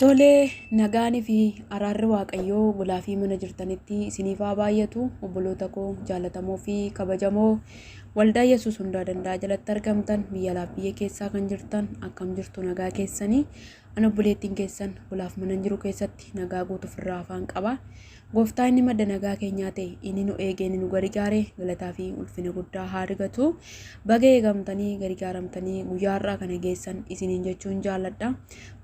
Tolee, nagaanii fi araarri Waaqayyoo golaa fi mana jirtanitti isiniif haa baay'atu. Obboloota koo jaalatamoo fi kabajamoo waldaa Yesuus hundaa danda'a jalatti argamtan biyya alaaf biyya keessaa kan jirtan akkam jirtu nagaa keessanii. An obboleettiin keessan golaaf mana jiru keessatti nagaa guutuuf irraa afaan qaba. Gooftaa inni madda nagaa keenyaa ta'e, inni nu eege, inni nu gargaare, galataa fi ulfina guddaa haa argatu. Baga eegamtanii, gargaaramtanii guyyaa har'aa kana geessan isiniin jechuun jaalladha.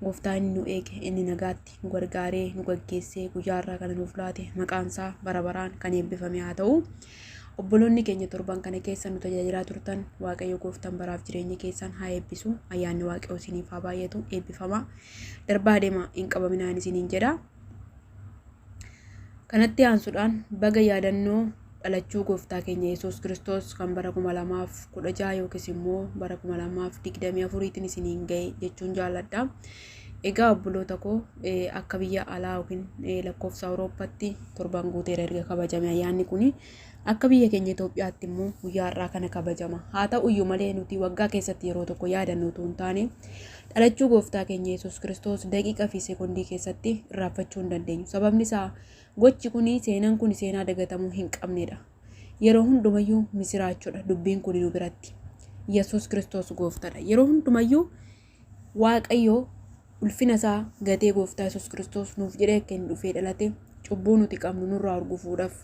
Gooftaa inni nu eege, inni nagaatti nu gargaaree, nu gaggeessee guyyaa har'aa kana nuuf laate maqaan isaa bara baraan kan eebbifame haa ta'u. Obboloonni keenya torban kana keessa nu tajaajilaa turtan Waaqayyo gooftaan baraaf jireenya keessan haa eebbisu. Ayyaanni Waaqayyoo isiniif haa baay'atu. Eebbifamaa. Darbaa deema hin qabaminaan isiniin jedha. Kanatti aansuudhaan baga yaadannoo dhalachuu gooftaa keenya Yesuus Kiristoos kan bara 2016 yookiis immoo bara 2024tiin isiniin ga'e jechuun jaalladha. Egaa obboloota koo akka biyya alaa yookiin lakkoofsa Awurooppaatti torban guuteera erga kabajame ayyaanni kuni. Akka biyya keenya Itoophiyaatti immoo guyyaa har'aa kana kabajama. Haa ta'uyyuu malee nuti waggaa keessatti yeroo tokko yaadannu utuu hin taane dhalachuu gooftaa keenya Yesuus Kiristoos daqiiqa fi seekondii keessatti irraanfachuu hin dandeenyu. Sababni isaa gochi kuni seenaan kun seenaa dagatamuu hin qabnedha. Yeroo hundumayyuu misiraachoodha dubbiin kun nu biratti. Yesuus Kiristoos gooftadha. Yeroo hundumayyuu Waaqayyo ulfina isaa gatee gooftaa Yesuus Kiristoos nuuf jedhee akka inni dhufee dhalate cubbuu nuti qabnu nurraa urgufuudhaaf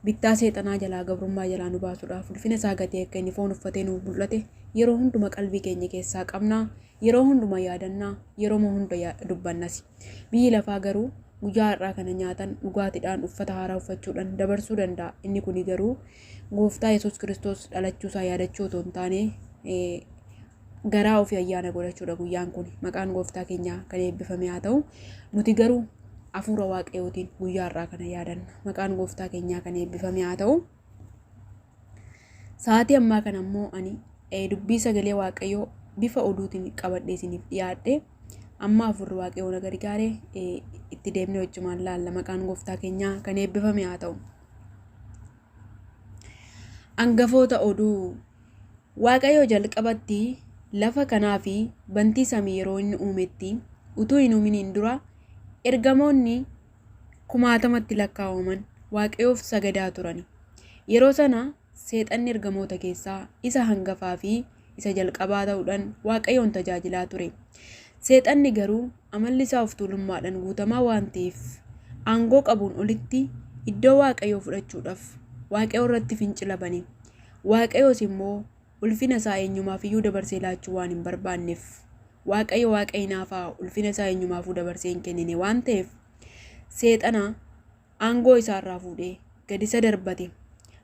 bittaa seexanaa jalaa gabrummaa jalaa nu baasuudhaaf ulfina isaa gatee akka inni foon uffatee nuuf mul'ate yeroo hunduma qalbii keenya keessaa qabnaa yeroo hunduma yaadannaa yeroo hunda dubbannas. Biyyi lafaa garuu guyyaa har'aa kana nyaatan dhugaatiidhaan uffata haaraa uffachuudhaan dabarsuu danda'a. Inni kuni garuu gooftaa Yesuus Kiristoos dhalachuusaa yaadachuu otoo hin taane garaa ofii ayyaana godhachuudha guyyaan kun. Maqaan gooftaa keenyaa kan eebbifame haa ta'u. Nuti garuu hafuura waaqayyootiin guyyaa har'aa kana yaadanna. Maqaan gooftaa keenyaa kan eebbifame haa ta'u. Sa'aatii ammaa kana immoo ani dubbii sagalee waaqayyoo bifa oduutiin qabadhee isiniif dhiyaadhe. Amma hafuurri waaqayyoo na gargaare itti deemnee wajjumaan laalla. Maqaan gooftaa keenyaa kan eebbifame haa ta'u. Angafoota oduu Waaqayyo jalqabatti lafa kanaa fi bantii samii yeroo inni uumetti utuu hin uuminiin dura ergamoonni kumaatamatti lakkaawaman Waaqayyoof sagadaa turani. Yeroo sana seexanni ergamoota keessaa isa hangafaa fi isa jalqabaa ta'uudhaan Waaqayyoon tajaajilaa ture. Seexanni garuu amalli isaa of tuulummaadhaan guutamaa waan ta'eef aangoo qabuun olitti iddoo Waaqayyoo fudhachuudhaaf Waaqayyo irratti fincila bane. Waaqayyos immoo ulfina isaa eenyumaaf iyyuu dabarsee laachuu waan hin barbaanneef, Waaqayyo Waaqa hinaafaa ulfina isaa eenyumaafuu dabarsee hin kennine waan ta'eef, Seexana aangoo isaa irraa fuudhee gad isa darbate.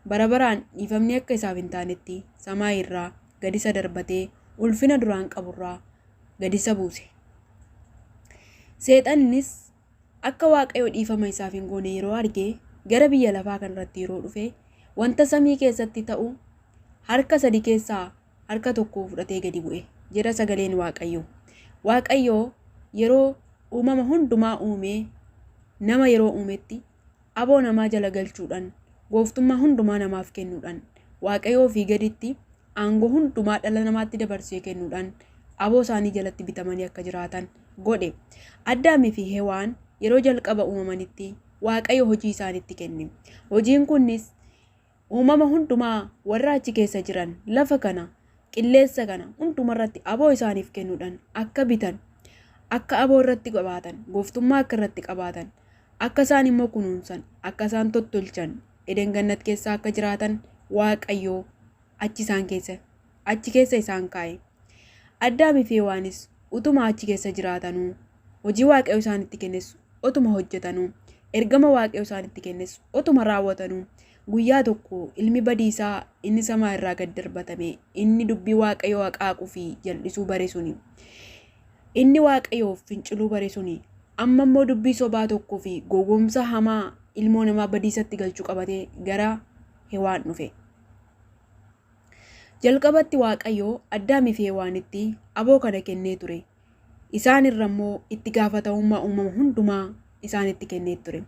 Bara baraan dhiifamni akka isaaf hin taanetti samaayii irraa gad isa darbatee ulfina duraan qabu irraa gad isa buuse. Seexannis Akka Waaqayyo dhiifama isaaf hin goone yeroo arge, gara biyya lafaa kana irratti yeroo dhufe, wanta samii keessatti ta'u harka sadi keessaa harka tokko fudhatee gadi bu'e, jedha sagaleen Waaqayyoo. Waaqayyo yeroo uumama hundumaa uumee nama yeroo uumetti aboo namaa jala galchuudhaan gooftummaa hundumaa namaaf kennuudhaan Waaqayyoo ofii gaditti aangoo hundumaa dhala namaatti dabarsee kennuudhaan aboo isaanii jalatti bitamanii akka jiraatan godhe. Addaamii fi Hewaan yeroo jalqaba uumamanitti Waaqayyo hojii isaanitti kenne. Hojiin kunnis uumama hundumaa warra achi keessa jiran lafa kana qilleessa kana hundumarratti aboo isaaniif kennuudhaan akka bitan, akka aboo irratti qabaatan, gooftummaa akka irratti qabaatan, akka isaan immoo kunuunsan, akka isaan tottolchan, Eden Gannat keessa akka jiraatan Waaqayyo achi isaan keessa achi keessa isaan kaa'e. Addaamii fi Hewaanis utuma achi keessa jiraatanuu hojii Waaqayyo isaanitti kennes otuma hojjetanuu ergama Waaqayyo isaanitti kennes otuma raawwatanuu guyyaa tokko ilmi badiisaa inni samaa irraa gad darbatame inni dubbii Waaqayyoo haqaaquu fi jal'isuu bare suni inni Waaqayyoof finciluu bare suni amma immoo dubbii sobaa tokkoo fi gowwoomsa hamaa ilmoo namaa badiisatti galchuu qabatee gara Hewaan dhufe. Jalqabatti Waaqayyo Addaamii fi Hewaanitti aboo kana kennee ture. Isaan irra immoo itti gaafatamummaa uumama hundumaa isaanitti kennee ture.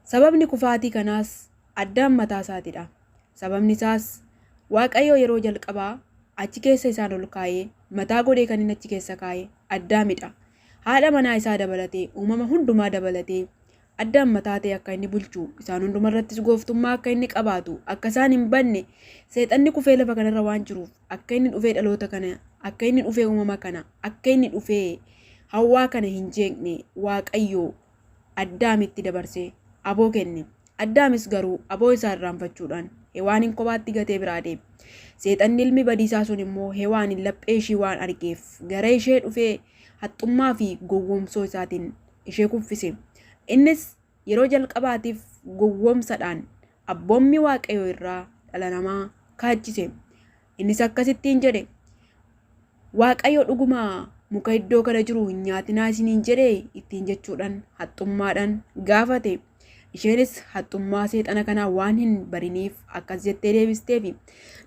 Sababni kufaatii kanaas Addaam mataa isaatidha. Sababni isaas Waaqayyo yeroo jalqabaa achi keessa isaan ol kaa'ee mataa godhee kan inni achi keessa kaa'e Addaamidha. Haadha manaa isaa dabalatee, uumama hundumaa dabalatee, Addaam mataa ta'ee akka inni bulchu, isaan hunduma irrattis gooftummaa akka inni qabaatu, akka isaan hin badne, seexanni kufee lafa kanarra waan jiruuf, akka inni dhufee dhaloota kana, akka inni dhufee uumama kana, akka inni dhufee hawwaa kana hin jeeqne Waaqayyo Addaamitti dabarsee aboo kenne. Addaamis garuu aboo isaa irraanfachuudhaan Hewaaniin kophaatti gatee biraa deeme. Seexanni ilmi badiisaa sun immoo Hewaaniin laphee ishii waan argeef gara ishee dhufee haxxummaa fi gowwoomsoo isaatiin ishee kuffise. Innis yeroo jalqabaatiif gowwoomsadhaan abboommii Waaqayyoo irraa dhala namaa kaachise. Innis akkasittiin jedhe, Waaqayyo dhuguma muka iddoo kana jiru hin nyaatinaa isiniin jedhee ittiin jechuudhaan haxxummaadhaan gaafate. Isheenis haxxummaa seexana kanaa waan hin bariniif akkas jettee deebisteefi.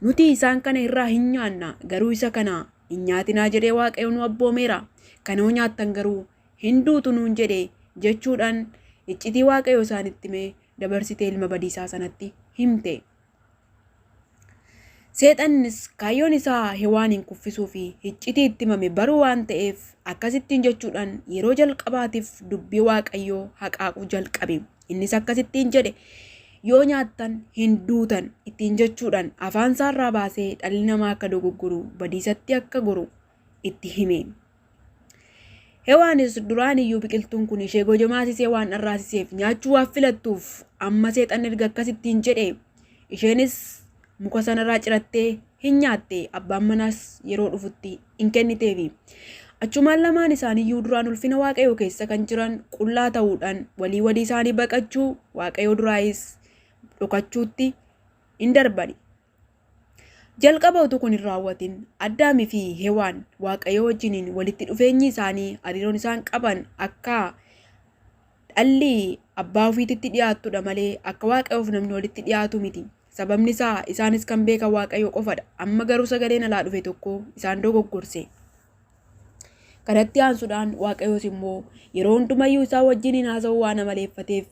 Nuti isaan kana irraa hin nyaanna, garuu isa kana hin nyaatinaa jedhee Waaqayyo nu abboomeera. Kana yoo nyaattan garuu hin duutu nuun jedhe jechuudhaan iccitii Waaqayyo isaanitti hime dabarsitee ilma badiisaa sanatti himte. Seexannis kaayyoon isaa Hewaaniin kuffisuu fi iccitii itti himame baruu waan ta'eef akkasittiin jechuudhaan yeroo jalqabaatiif dubbii Waaqayyoo haqaaquu jalqabe. Innis akkasittiin jedhe, yoo nyaattan hin duutan ittiin jechuudhaan afaan isaarraa baasee dhalli namaa akka dogoggoru badiisatti akka goru itti hime. Hewaanis duraan iyyuu biqiltuun kun ishee gojomaasisee waan dharraasiseef nyaachuu waan filattuuf amma seexanni erga akkasittiin jedhe isheenis muka sanarraa cirattee hin nyaatte, abbaan manaas yeroo dhufutti hin kenniteefi. Achumaan lamaan isaaniiyyuu duraan ulfina Waaqayyoo keessa kan jiran qullaa ta'uudhaan walii walii isaanii baqachuu Waaqayyoo duraayis dhokachuutti hin darbani. Jalqaba utuu kun hin raawwatin, Addaamii fi Hewaan Waaqayyoo wajjiniin walitti dhufeenyi isaanii, hariiroon isaan qaban akka dhalli abbaa ofiititti dhiyaattudha malee akka Waaqayyoof namni walitti dhiyaatu miti. Sababni isaa isaanis kan beekan Waaqayyo qofadha. Amma garuu sagaleen alaa dhufe tokko isaan dogoggorse. Kanatti aansuudhaan Waaqayyoos immoo yeroo hundumayyuu isaan wajjiniin haasa'uu waan amaleeffateef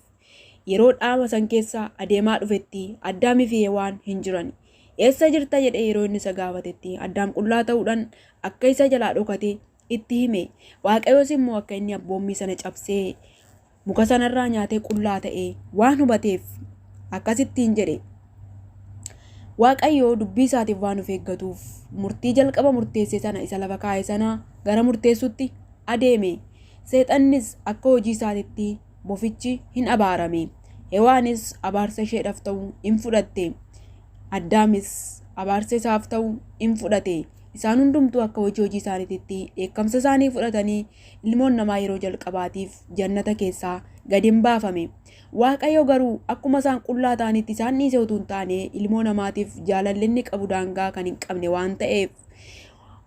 Yeroo dhaama san keessa adeemaa dhufetti Addaamii fi Hewaan hin jirani. Eessa jirta jedhee yeroo inni isa gaafatetti Addaam qullaa ta'uudhaan akka isa jalaa dhokate itti hime. Waaqayyos immoo akka inni abboommii sana cabsee muka sanarraa nyaatee qullaa ta'e waan hubateef akkasittiin jedhe. Waaqayyo dubbii isaatiif waan of eeggatuuf murtii jalqaba murteesse sana isa lafa kaa'e sana gara murteessutti adeeme. Seexannis akka hojii isaatitti bofichi hin abaarame. Hewaanis abaarsa isheedhaaf ta'u in fudhatte. Addaamis abaarsa isaaf ta'u in fudhate. Isaan hundumtuu akka hojii hojii isaaniititti dheekkamsa isaanii fudhatanii ilmoon namaa yeroo jalqabaatiif jannata keessaa gad in baafame. Waaqayyo garuu akkuma isaan qullaa ta'anitti isaan dhiise utuu hin taane ilmoo namaatiif jaalalli inni qabu daangaa kan hin qabne waan ta'eef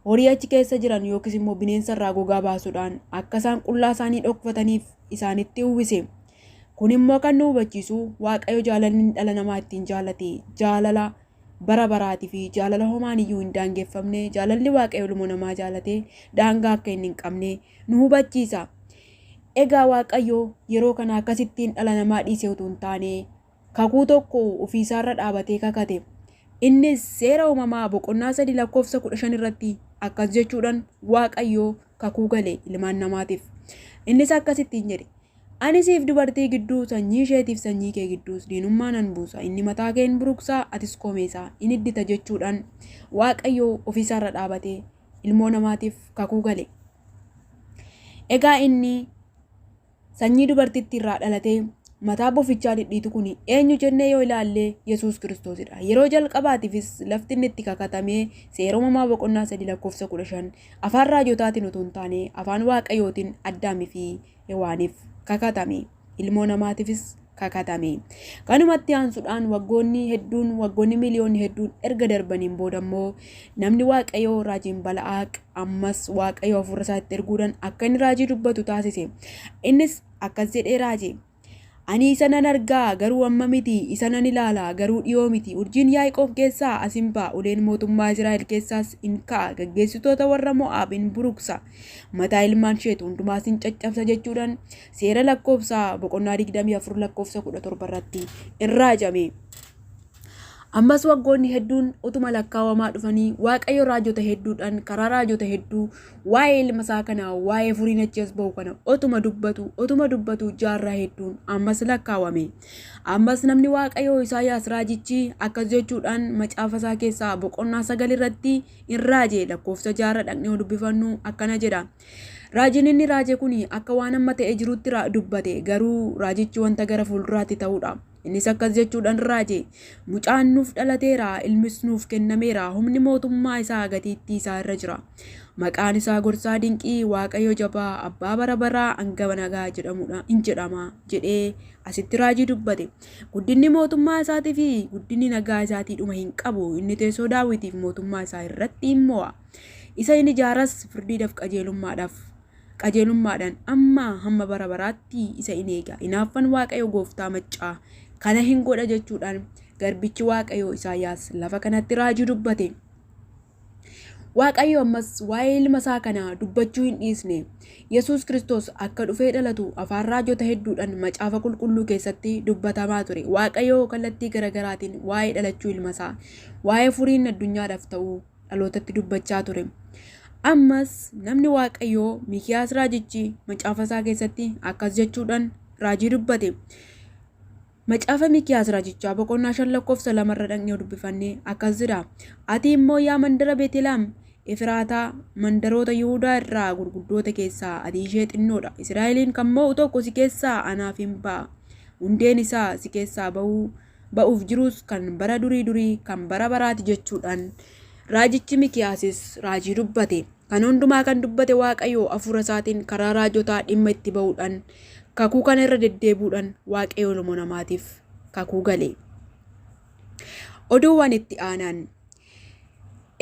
horii achi keessa jiran yookiis immoo bineensa irraa gogaa baasuudhaan akka isaan qullaa isaanii dhokfataniif isaanitti uwwise. Kun immoo kan nu hubachiisu Waaqayyo jaalalli inni dhala namaa ittiin jaalate jaalala bara baraatii fi jaalala homaan iyyuu hin daangeffamne, jaalalli Waaqayyo ilmoo namaa jaalate daangaa akka inni hin qabne nu hubachiisa. Egaa Waaqayyo yeroo kana akkasittiin dhala namaa dhiise utuu hin taane kakuu tokko ofiisaarra dhaabatee kakate. Innis seera uumamaa boqonnaa 3 lakkoofsa 15 irratti akkas jechuudhaan Waaqayyo kakuu gale ilmaan namaatiif. Innis akkasittiin jedhe, Ani siif dubartii gidduu, sanyii isheetiif sanyii kee gidduus diinummaa nan buusa. Inni mataa kee in buruqsa, atis koomee isaa in iddita jechuudhaan Waaqayyo ofiisaarra dhaabatee ilmoo namaatiif kakuu gale. Egaa inni sanyii dubartitti irraa dhalatee mataa bofichaa dhidhiitu kun eenyu jennee yoo ilaalle Yesuus Kiristoosidha. Yeroo jalqabaatiifis lafti inni itti kakatamee seera uumamaa boqonnaa 3 lakkoofsa 15 afaan raajotaatiin utuu hin taane afaan Waaqayyootiin Addaamii fi Hewaaniif kakatame. Ilmoo namaatiifis kakatame. Kanumatti aansuudhaan waggoonni hedduun, waggoonni miliyoonni hedduun erga darbaniin booda immoo namni Waaqayyoo raajiin Bala'aaq ammas Waaqayyo hafuura isaa itti erguudhaan akka inni raajii dubbatu taasise. Innis akkas jedhee raaje. Ani isa nan argaa, garuu amma miti, isa nan ilaala, garuu dhiyoo miti. Urjiin Yaaqoob keessaa as in ba'a, uleen mootummaa Israa'el keessaas in ka'a, gaggeessitoota warra Mo'aab in buruqsa, mataa ilmaan Sheet hundumaas in caccabsa jechuudhaan Seera lakkoofsaa boqonnaa 24 lakkoofsa 17 irratti in raajame. Ammas waggoonni hedduun utuma lakkaawamaa dhufanii Waaqayyo raajota hedduudhaan karaa raajota hedduu waa'ee ilma isaa kana waa'ee furiin achi as ba'u kana otuma dubbatu otuma dubbatu jaarraa hedduun ammas lakkaawame. Ammas namni Waaqayyoo Isaayyaas raajichi akkas jechuudhaan macaafa isaa keessaa boqonnaa 9 irratti in raaje lakkoofsa jaarra dhaqnee yoo dubbifannu akkana jedha. Raajiin inni raaje kun akka waan amma ta'ee jirutti dubbate garuu raajichi wanta gara fuulduraatti ta'udha. Innis akkas jechuudhaan raaje, Mucaan nuuf dhalateera, ilmis nuuf kennameera, humni mootummaa isaa gatiittii isaa irra jira. Maqaan isaa Gorsaa Dinqii, Waaqayyo Jabaa, Abbaa Bara Baraa, Angafa Nagaa jedhamudha in jedhama jedhee asitti raajii dubbate. Guddinni mootummaa isaatii fi guddinni nagaa isaatii dhuma hin qabu. Inni teessoo Daawitiif mootummaa isaa irratti in mo'a. Isa in ijaaras firdiidhaaf qajeelummaadhaaf qajeelummaadhaan ammaa hamma bara baraatti isa in eega. Hinaaffan Waaqayyo gooftaa maccaa kana hin godha jechuudhaan garbichi Waaqayyoo Isaayyaas lafa kanatti raajii dubbate. Waaqayyo ammas waa'ee ilma isaa kana dubbachuu hin dhiisne. Yesuus Kiristoos akka dhufee dhalatu afaan raajota hedduudhaan macaafa qulqulluu keessatti dubbatamaa ture. Waaqayyo kallattii garagaraatiin waa'ee dhalachuu ilma isaa, waa'ee furiin addunyaadhaaf ta'uu dhalootatti dubbachaa ture. Ammas namni Waaqayyoo Miikiyaas raajichi macaafa isaa keessatti akkas jechuudhaan raajii dubbate. Macaafa Miikiyaas raajichaa boqonnaa 5 lakkoofsa 2 irra dhaqnee dubbifanne akkas jedha. Ati immoo yaa mandara Beetelaam Efraataa mandaroota Yihudaa irraa gurguddoota keessaa ati ishee xinnoodha. Israa'eliin kan mo'u tokko si keessaa anaaf hin ba'a. Hundeen isaa si keessaa ba'uu ba'uuf jirus kan bara durii durii kan bara baraati jechuudhaan raajichi Mikiyaasis raajii dubbate. Kan hundumaa kan dubbate Waaqayyo hafuura isaatiin karaa raajotaa dhimma itti ba'uudhaan kakuu kana irra deddeebuudhaan Waaqayyo ilmoo namaatiif kakuu gale. Oduuwwan itti aanan.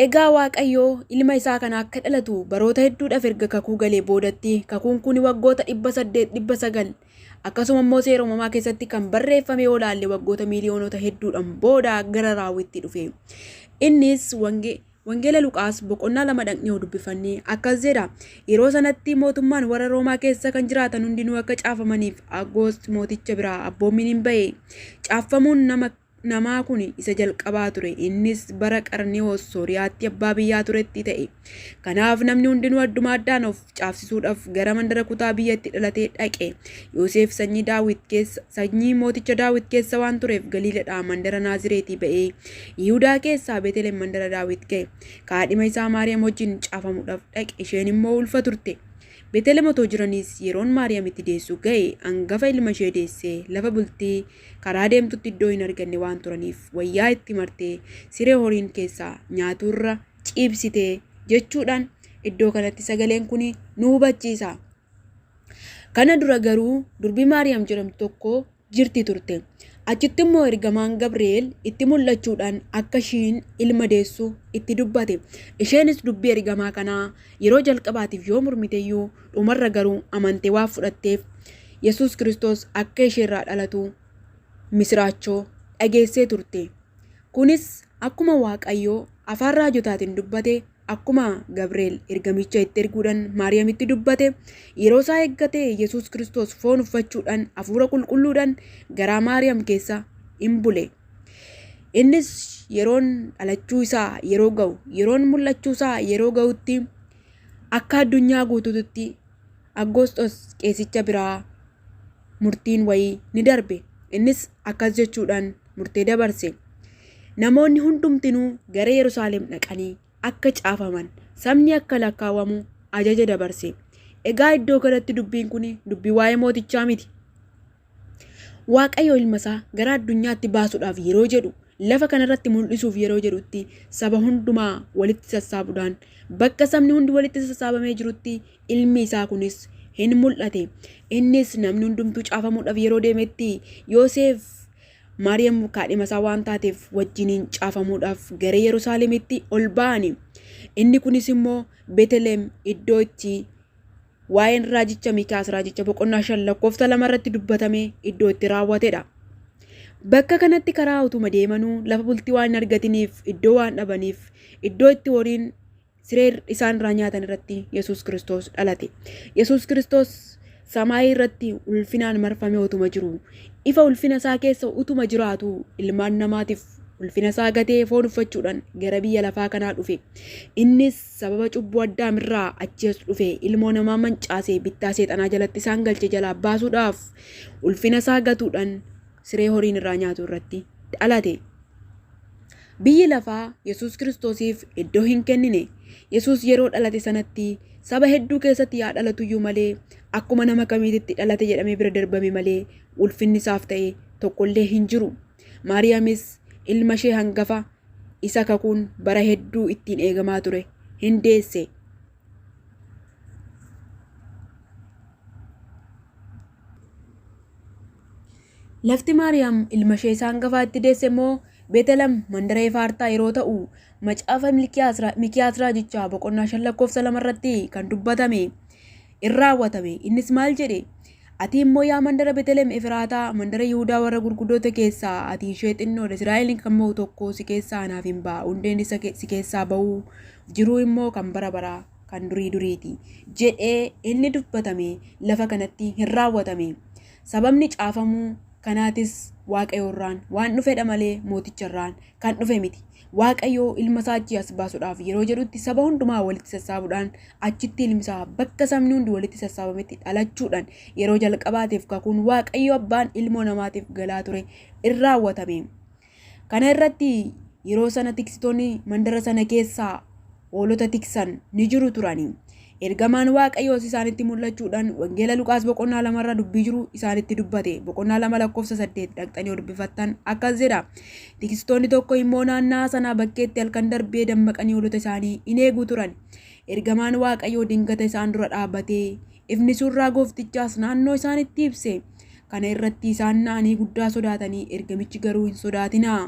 Egaa Waaqayyo ilma isaa kana akka dhalatu baroota hedduudhaaf erga kakuu galee boodatti kakuun kun waggoota 800 900 akkasuma immoo seera uumamaa keessatti kan barreeffame yoo ilaalle waggoota miiliyoonota hedduudhaan booda gara raawwitti dhufe. Innis Wangeela Luqaas boqonnaa 2 dhaqnee yoo dubbifanne akkas jedha. Yeroo sanatti mootummaan warra Roomaa keessa kan jiraatan hundinuu akka caafamaniif Agost mooticha biraa abboommiin hin ba'e. Caaffamuun nama namaa kun isa jalqabaa ture. Innis bara Qarniwoos Sooriyaatti abbaa biyyaa turetti ta'e. Kanaaf namni hundinuu adduma addaan of caafsisuudhaaf gara mandara kutaa biyya itti dhalatee dhaqe. Yoseef sanyii Daawit keessa sanyii mooticha Daawit keessa waan tureef Galiiladhaa mandara Naazireetii ba'ee Yihudaa keessaa Beeteleem mandara Daawit ga'e. Kaadhima isaa Maariyaam wajjin caafamuudhaaf dhaqe. Isheen immoo ulfa turte. Beetelem otoo jiraniis yeroon Maariyaam itti deessu ga'e. Angafa ilma ishee deessee lafa bultii Karaa deemtutti iddoo hin arganne waan turaniif wayyaa itti martee siree horiin keessaa nyaaturra ciibsite jechuudhaan iddoo kanatti sagaleen kun nu hubachiisa. Kana dura garuu durbi Maariyaam jedhamtu tokko jirti turte. Achitti immoo ergamaan Gabri'eel itti mul'achuudhaan akka ishiin ilma deessu itti dubbate. Isheenis dubbii ergamaa kanaa yeroo jalqabaatiif yoo mormiteyyuu dhumarra garuu amantee waan fudhatteef Yesuus Kiristoos akka isheerraa dhalatu misiraachoo dhageessee turte. Kunis akkuma Waaqayyo afaan raajotaatiin dubbate, akkuma Gabri'eel ergamicha itti erguudhaan Maariyaamitti dubbate, yeroo isaa eeggatee Yesuus Kiristoos foon uffachuudhaan hafuura qulqulluudhaan garaa Maariyaam keessa in bule. Innis yeroon dhalachuu isaa yeroo ga'u, yeroon mul'achuu isaa yeroo ga'utti akka addunyaa guutuutti Aggoosxos qeesicha biraa murtiin wayii ni darbe. Innis akkas jechuudhaan murtee dabarse. Namoonni hundumtinuu gara Yerusaalem dhaqanii akka caafaman, sabni akka lakkaawamu ajaja dabarse. Egaa iddoo kanatti dubbiin kun dubbii waa'ee mootichaa miti. Waaqayyo ilma isaa gara addunyaatti baasuudhaaf yeroo jedhu, lafa kanarratti mul'isuuf yeroo jedhutti saba hundumaa walitti sassaabuudhaan bakka sabni hundi walitti sassaabamee jirutti ilmi isaa kunis hin mul'ate. Innis namni hundumtuu caafamuudhaaf yeroo deemetti Yoseef Maariyaam kaadhima isaa waan taateef wajjiniin caafamuudhaaf gara Yerusaalemitti ol ba'ani. Inni kunis immoo Beeteleem iddoo itti Waa'een raajicha Miikaas raajicha boqonnaa 5 lakkoofsa 2 irratti dubbatame iddoo itti raawwatedha. Bakka kanatti karaa utuma deemanuu lafa bultii waan hin argatiniif iddoo waan dhabaniif iddoo itti horiin siree isaan irraa nyaatan irratti Yesuus Kiristoos dhalate. Yesuus Kiristoos samaayii irratti ulfinaan marfamee utuma jiru ifa ulfina isaa keessa utuma jiraatu ilmaan namaatiif Ulfina isaa gatee foon uffachuudhaan gara biyya lafaa kanaa dhufe. Innis sababa cubbuu Addaamirraa achi as dhufe ilmoo namaa mancaasee bittaa seexanaa jalatti isaan galche jalaa baasuudhaaf ulfina isaa gatuudhaan siree horiin irraa nyaatu irratti dhalate. Biyyi lafaa Yesuus Kiristoosiif iddoo hin kennine. Yesuus yeroo dhalate sanatti saba hedduu keessatti yaa dhalatuyyuu malee akkuma nama kamiititti dhalate jedhamee bira darbame malee ulfinni isaaf ta'e tokkollee hin jiru. Maariyaamis ilma ishee hangafa isa kakuun bara hedduu ittiin eegamaa ture hin deesse. Lafti Maariyaam ilma ishee isa hangafaa itti deesse immoo Beetelem mandara Efaartaa yeroo ta'u, macaafa Mikiyaas raajichaa boqonnaa 5 lakkoofsa 2 irratti kan dubbatame in raawwatame. Innis maal jedhe? Ati immoo yaa mandara Betelem Efraataa, mandara Yihudaa warra gurguddoota keessaa ati ishee xinnoodha, Israa'elin kan mo'u tokko si keessaa anaaf in ba'a, hundeen isa si keessaa ba'uuf jiruu immoo kan bara baraa kan durii duriiti jedhee inni dubbatame lafa kanatti hin raawwatame. Sababni caafamuu kanaatis Waaqayyoorraan waan dhufedha malee mooticharraan kan dhufe miti. Waaqayyo ilma isaa achii as baasuudhaaf yeroo jedhutti saba hundumaa walitti sassaabuudhaan achitti ilmi isaa bakka sabni hundi walitti sassaabametti dhalachuudhaan yeroo jalqabaatiif kakuun Waaqayyo abbaan ilmoo namaatiif galaa ture in raawwatame. Kana irratti yeroo sana tiksitoonni mandara sana keessaa hoolota tiksan ni jiru turani. Ergamaan Waaqayyoos isaanitti mul'achuudhaan Wangeela Luqaas boqonnaa lamarra dubbii jiru isaanitti dubbate. Boqonnaa 2 lakkoofsa 8 dhaqxanii yoo dubbifattan akkas jedha. Tiksitoonni tokko immoo naannaa sana bakkeetti halkan darbee dammaqanii hoolota isaanii in eegu turan. Ergamaan Waaqayyoo dingata isaan dura dhaabbatee ifni surraa gooftichaas naannoo isaanitti ibse. Kana irratti isaan na'anii guddaa sodaatanii ergamichi garuu hin sodaatinaa.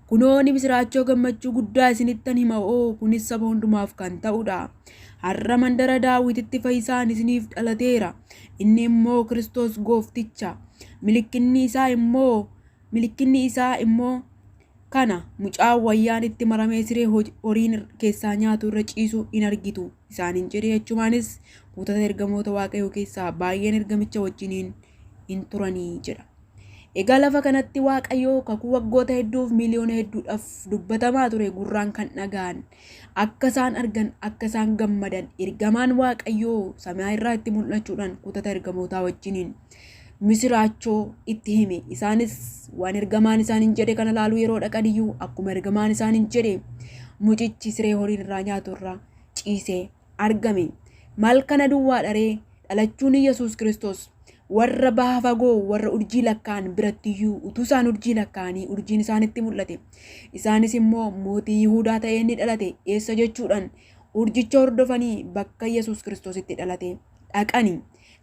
Kunoo ani misiraachoo gammachuu guddaa isinittan hima oo kunis saba hundumaaf kan ta'udha. Har'a mandara Daawititti fayyisaan isiniif dhalateera. Inni immoo Kiristoos goofticha. Milikkinni isaa immoo milikkinni isaa immoo kana mucaa wayyaan itti maramee siree horiin keessaa nyaatu irra ciisu in argitu isaaniin jedhe. Achumaanis kuutata ergamoota Waaqayyoo keessaa baay'een ergamicha wajjiniin in turanii jedha. Egaa lafa kanatti Waaqayyo kakuu waggoota hedduuf miiliyoona hedduudhaaf dubbatamaa ture gurraan kan dhaga'an akka isaan argan akka isaan gammadan ergamaan Waaqayyoo samaa irraa itti mul'achuudhaan kutata ergamootaa wajjiniin misiraachoo itti hime. Isaanis waan ergamaan isaaniin jedhe kana laaluu yeroo dhaqan iyyuu akkuma ergamaan isaaniin jedhe mucichi siree horiin irraa nyaatu irra ciisee argame. Maal kana duwwaadha ree? Dhalachuun Yesuus Kiristoos warra baha fagoo warra urjii lakkaa'an biratti iyyuu utuu isaan urjii lakkaa'anii urjiin isaanitti mul'ate. Isaanis immoo mootii Yihuudaa ta'ee inni dhalate eessa jechuudhaan urjicha hordofanii bakka Yesuus Kiristoositti dhalate dhaqani.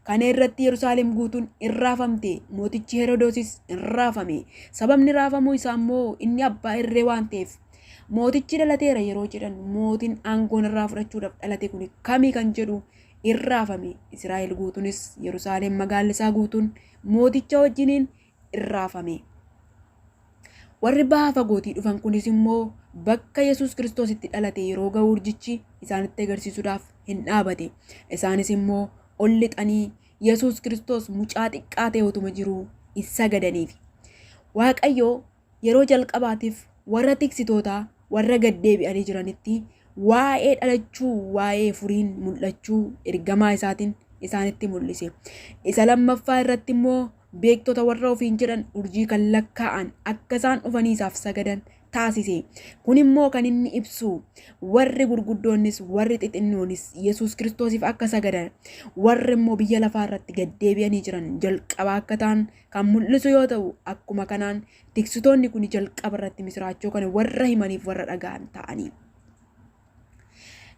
Kana irratti Yerusaalem guutuun in raafamte, mootichi Herodoosis in raafame. Sababni raafamuu isaa immoo inni abbaa irree waan ta'eef Mootichi dhalateera yeroo jedhan mootiin aangoo narraa fudhachuudhaaf dhalate kun kami kan jedhu in raafame. Israa'el guutuunis Yerusaalem magaalli isaa guutuun mooticha wajjiniin in raafame. Warri baha fagootii dhufan kunis immoo bakka Yesuus Kiristoos itti dhalate yeroo ga'u urjichi isaanitti agarsiisuudhaaf hin dhaabate. Isaanis immoo ol lixanii Yesuus Kiristoos mucaa xiqqaa ta'e otuma jiruu hin sagadaniif. Waaqayyo yeroo jalqabaatiif warra tiksitootaa warra gad deebi'anii jiranitti waa'ee dhalachuu, waa'ee furiin mul'achuu ergamaa isaatiin isaanitti mul'ise. Isa lammaffaa irratti immoo beektota warra ofiin jedhan urjii kan lakkaa'an akka isaan dhufanii isaaf sagadan taasise. Kun immoo kan inni ibsu warri gurguddoonnis warri xixinnoonis Yesuus Kiristoosiif akka sagadan warri immoo biyya lafaa irratti gad deebi'anii jiran jalqaba akka ta'an kan mul'isu yoo ta'u, akkuma kanaan tiksitoonni kun jalqaba irratti misiraachoo kana warra himaniif warra dhaga'an ta'anii.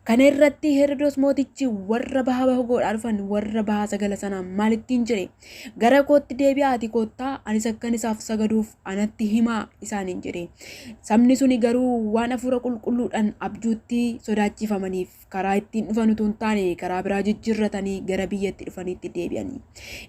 Kana irratti Herodos mootichi warra baha fagoodhaa dhufan warra baha sagala sanaan maal ittiin jedhe? Gara kootti deebi'aati koottaa anis akkan isaaf sagaduuf anatti himaa isaaniin jedhe. Sabni suni garuu waan hafuura qulqulluudhaan abjuutti sodaachifamaniif karaa ittiin dhufan utuu hin taane karaa biraa jijjiirratanii gara biyya itti dhufaniitti deebi'anii.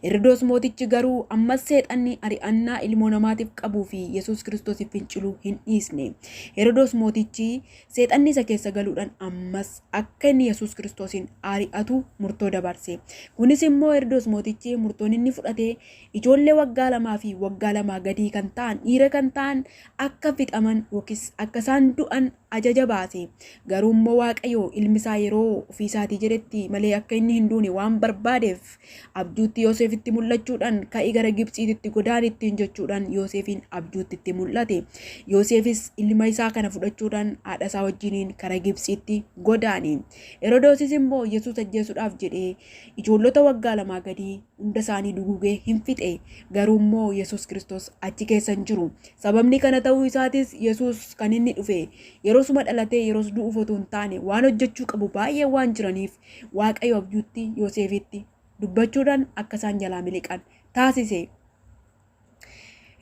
Herodoos mootichi garuu ammas seexanni ari'annaa ilmoo namaatiif qabuu fi Yesuus Kiristoosiif finciluu hin dhiisne. Herodoos mootichi seexanni isa keessa galuudhaan ammas akka inni Yesuus Kiristoosiin ari'atu murtoo dabarse. Kunis immoo Herodoos mootichi murtoon inni fudhate ijoollee waggaa 2 fi waggaa 2 gadii kan ta'an dhiira kan ta'an akka fixaman yookiis akka isaan du'an ajaja baase. Garuu immoo Waaqayyo ilmi isaa yeroo ofii isaatii jedhetti malee akka inni hin duune waan barbaadeef abjuutti Yoosefitti mul'achuudhaan ka'i gara Gibxiititti godaan ittiin jechuudhaan Yoosefiin abjuutti itti mul'ate. Yoosefis ilma isaa kana fudhachuudhaan haadha isaa wajjiniin kara Gibxiitti godaane. Herodoosis immoo Yesuus ajjeesuudhaaf jedhee ijoollota waggaa 2 gadii hunda isaanii duguugee hin fixe. Garuu immoo Yesuus Kiristoos achi keessa hin jiru. Sababni kana ta'uu isaatis Yesuus kan inni dhufe yerosuma dhalatee yeros du'uuf otoo hin taane waan hojjechuu qabu baay'ee waan jiraniif Waaqayyo abjuutti Yooseefitti dubbachuudhaan akka isaan jalaa miliqan taasise.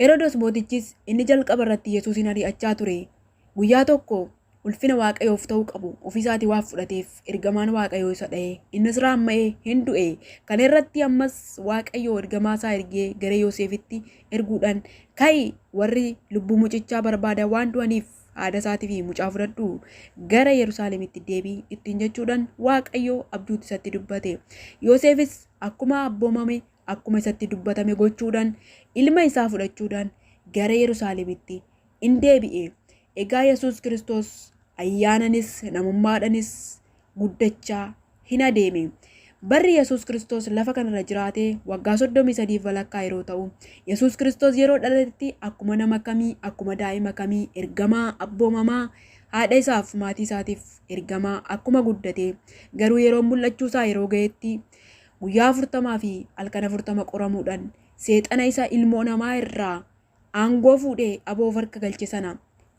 Herodos mootichis inni jalqaba irratti Yesuusin ari'achaa ture guyyaa tokko ulfina Waaqayyoof ta'uu qabu ofii isaatii waan fudhateef ergamaan Waaqayyoo isa dha'e. Innis raamma'ee hin du'e. Kana irratti ammas Waaqayyo ergamaa isaa ergee gara Yooseefitti erguudhaan ka'i warri lubbuu mucichaa barbaadan waan du'aniif haadha isaatii fi mucaa fudhadhu gara Yerusaalemitti deebi'i ittiin jechuudhaan Waaqayyo abjuutti isatti dubbate. Yooseefis akkuma abboomame akkuma isatti dubbatame gochuudhaan ilma isaa fudhachuudhaan gara Yerusaalemitti in deebi'e. Egaa Yesuus Kiristoos ayyaananis namummaadhanis guddachaa hin adeeme. Barri Yesuus Kiristoos lafa kanarra jiraate waggaa 33 walakkaa yeroo ta'u, Yesuus Kiristoos yeroo dhalatetti akkuma nama kamii, akkuma daa'ima kamii ergamaa, abboomamaa, haadha isaaf maatii isaatiif ergamaa akkuma guddate, garuu yeroo mul'achuu isaa yeroo ga'etti guyyaa 40 fi halkan 40 qoramuudhaan seexana isa ilmoo namaa irraa aangoo fuudhee aboo of harka galche sana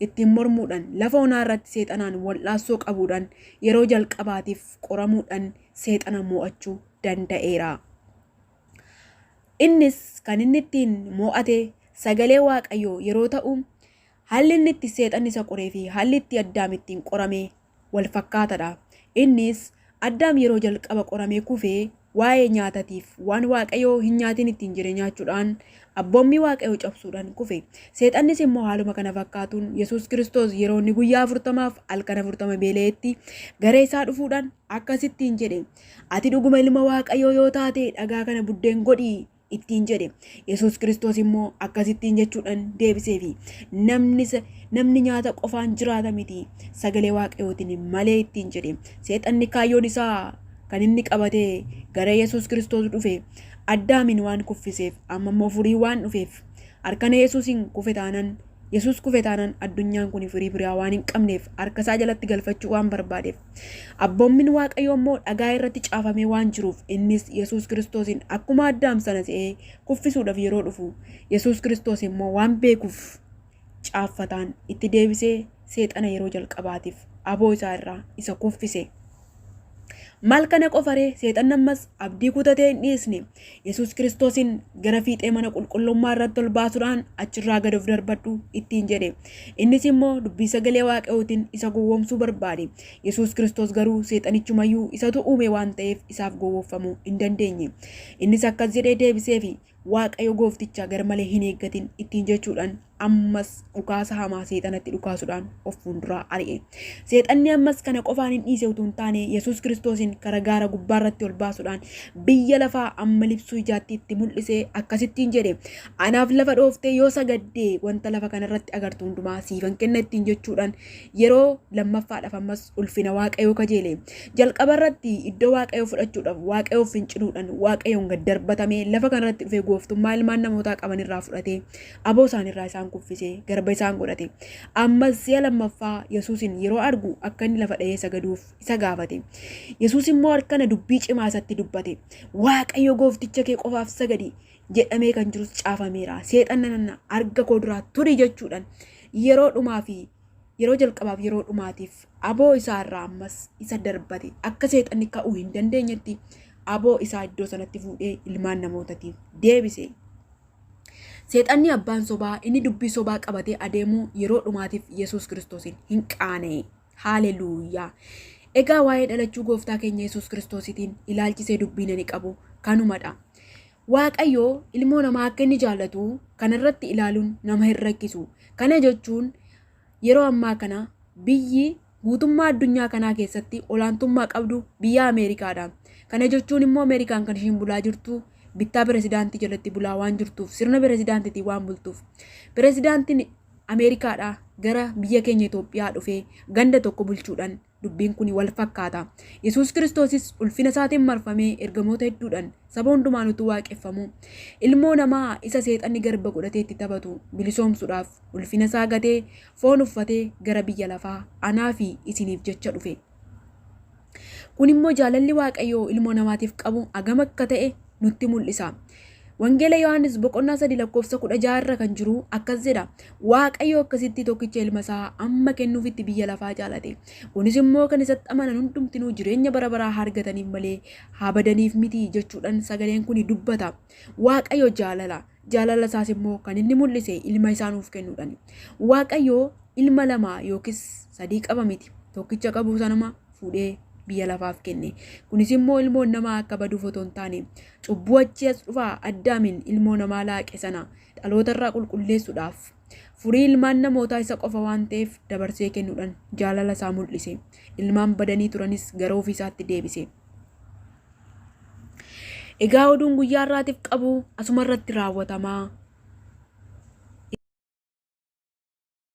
ittiin mormuudhaan lafa onaa irratti seexanaan wal'aansoo qabuudhaan yeroo jalqabaatiif qoramuudhaan seexana mo'achuu danda'eera. Innis kan inni ittiin mo'ate sagalee Waaqayyoo yeroo ta'u haalli inni itti seexanni isa qoree fi haalli itti Addaam ittiin qorame wal fakkaatadha. Innis Addaam yeroo jalqaba qoramee kufe waa'ee nyaatatiif waan Waaqayyo hin nyaatin ittiin jedhe nyaachuudhaan abboommii Waaqayyo cabsuudhaan kufe. Seexannis immoo haaluma kana fakkaatuun Yesuus Kiristoos yeroo inni guyyaa 40f halkan 40 beela'etti gara isaa dhufuudhaan akkasittiin jedhe. Ati dhuguma ilma Waaqayyoo yoo taate dhagaa kana buddeen godhi ittiin jedhe. Yesuus Kiristoos immoo akkasittiin jechuudhaan deebiseefi. Namni nyaata qofaan jiraata miti sagalee Waaqayyootiin malee ittiin jedhe. Seexanni kaayyoon isaa kan inni qabatee gara Yesuus Kiristoos dhufe Addaamin waan kuffiseef amma immoo furii waan dhufeef harkana Yesuusin kufe taanan Yesuus kufe taanan addunyaan kun firii biraa waan hin qabneef harka isaa jalatti galfachuu waan barbaadeef Abboommin Waaqayyoo immoo dhagaa irratti caafamee waan jiruuf innis Yesuus Kiristoosiin akkuma Addaam sana se'ee kuffisuudhaaf yeroo dhufu Yesuus Kiristoos immoo waan beekuuf caaffataan itti deebisee seexana yeroo jalqabaatiif aboo isaa irraa isa kuffise. Maal kana qofaree seexanni ammas abdii kutatee hin dhiisne. Yesuus Kiristoosiin gara fiixee mana qulqullummaa irratti ol baasuudhaan achirraa gad of darbadhu ittiin jedhe. Innis immoo dubbii sagalee Waaqayyootiin isa gowwoomsuu barbaade. Yesuus Kiristoos garuu seexanichumayyuu isatu uume waan ta'eef isaaf gowwoomfamuu hin dandeenye. Innis akkas jedhee deebiseefi Waaqayyo goofticha garmalee hin eeggatin ittiin jechuudhaan ammas dhukaasa hamaa seexanatti dhukaasuudhaan of fuulduraa ari'e. Seexanni ammas kana qofaan hin dhiise utuu hin taane Yesuus Kiristoosiin kara gaara gubbaa irratti ol baasuudhaan biyya lafaa amma libsuu ijaatti itti mul'isee akkasittiin jedhe. Anaaf lafa dhooftee yoo sagaddee wanta lafa kanarratti agartu hundumaa siifan kenna ittiin jechuudhaan yeroo lammaffaadhaaf ammas ulfina Waaqayyoo kajeele. Jalqaba irratti iddoo Waaqayyoo fudhachuudhaaf Waaqayyoof finciluudhaan Waaqayyoon gad darbatamee lafa kanarratti dhufee gooftummaa ilmaan namootaa qaban irraa fudhatee aboo isaaniirraa isaan kuffisee garba isaan godhate. Ammas si'a lammaffaa Yesuusin yeroo argu akka inni lafa dha'ee sagaduuf isa gaafate. Yesuus immoo harkana dubbii cimaa isatti dubbate. Waaqayyo goofticha kee qofaaf sagadi jedhamee kan jirus caafameera. Seexanna nana arga koo duraa turi jechuudhaan yeroo dhumaa fi yeroo jalqabaaf yeroo dhumaatiif aboo isaa irraa ammas isa darbate akka seexanni ka'uu hin dandeenyetti aboo isaa iddoo sanatti fuudhee ilmaan namootatiif deebise. Seexanni abbaan sobaa inni dubbii sobaa qabatee adeemuu yeroo dhumaatiif Yesuus Kiristoosiin hin qaana'e. Haaleluuyaa! Egaa waa'ee dhalachuu gooftaa keenya Yesuus Kiristoositiin ilaalchisee dubbiin ani qabu kanumadha. Waaqayyo ilmoo namaa akka inni jaallatu kanarratti ilaaluun nama hin rakkisu. Kana jechuun yeroo ammaa kana biyyi guutummaa addunyaa kanaa keessatti olaantummaa qabdu biyya Ameerikaadha. Kana jechuun immoo Ameerikaan kan ishiin bulaa jirtu bittaa pirezidaantii jalatti bulaa waan jirtuuf, sirna pirezidaantiitiin waan bultuuf. Pirezidaantiin Ameerikaadha gara biyya keenya Itoophiyaa dhufee ganda tokko bulchuudhaan dubbiin kun wal fakkaata. Yesuus Kiristoosis ulfina isaatiin marfamee ergamoota hedduudhaan saba hundumaan utuu waaqeffamu, ilmoo namaa isa seexanni garba godhatee itti taphatu bilisoomsuudhaaf ulfina isaa gatee foon uffatee gara biyya lafaa anaa fi isiniif jecha dhufe. Kun immoo jaalalli Waaqayyoo ilmoo namaatiif qabu hagam akka ta'e nutti mul'isa. Wangeela Yohaannis boqonnaa 3 lakkoofsa 16 irra kan jiru akkas jedha. Waaqayyo akkasitti tokkicha ilma isaa amma kennuufitti biyya lafaa jaalate. Kunis immoo kan isatti amanan hundumtinuu jireenya bara baraa haa argataniif malee haa badaniif miti jechuudhaan sagaleen kun dubbata. Waaqayyo jaalala. Jaalala isaas immoo kan inni mul'ise ilma isaa nuuf kennuudhaan. Waaqayyo ilma lama yookiis sadii qaba miti. Tokkicha qabu sanuma fuudhee biyya lafaaf kenne. Kunis immoo ilmoon namaa akka baduuf otoo hin taane, cubbuu achii as dhufaa Addaamiin ilmoo namaa laaqe sana dhaloota irraa qulqulleessuudhaaf, furii ilmaan namootaa isa qofa waan ta'eef dabarsee kennuudhaan jaalala isaa mul'ise. Ilmaan badanii turanis gara ofii isaatti deebise. Egaa oduun guyyaa har'aatiif qabu asuma irratti raawwatama.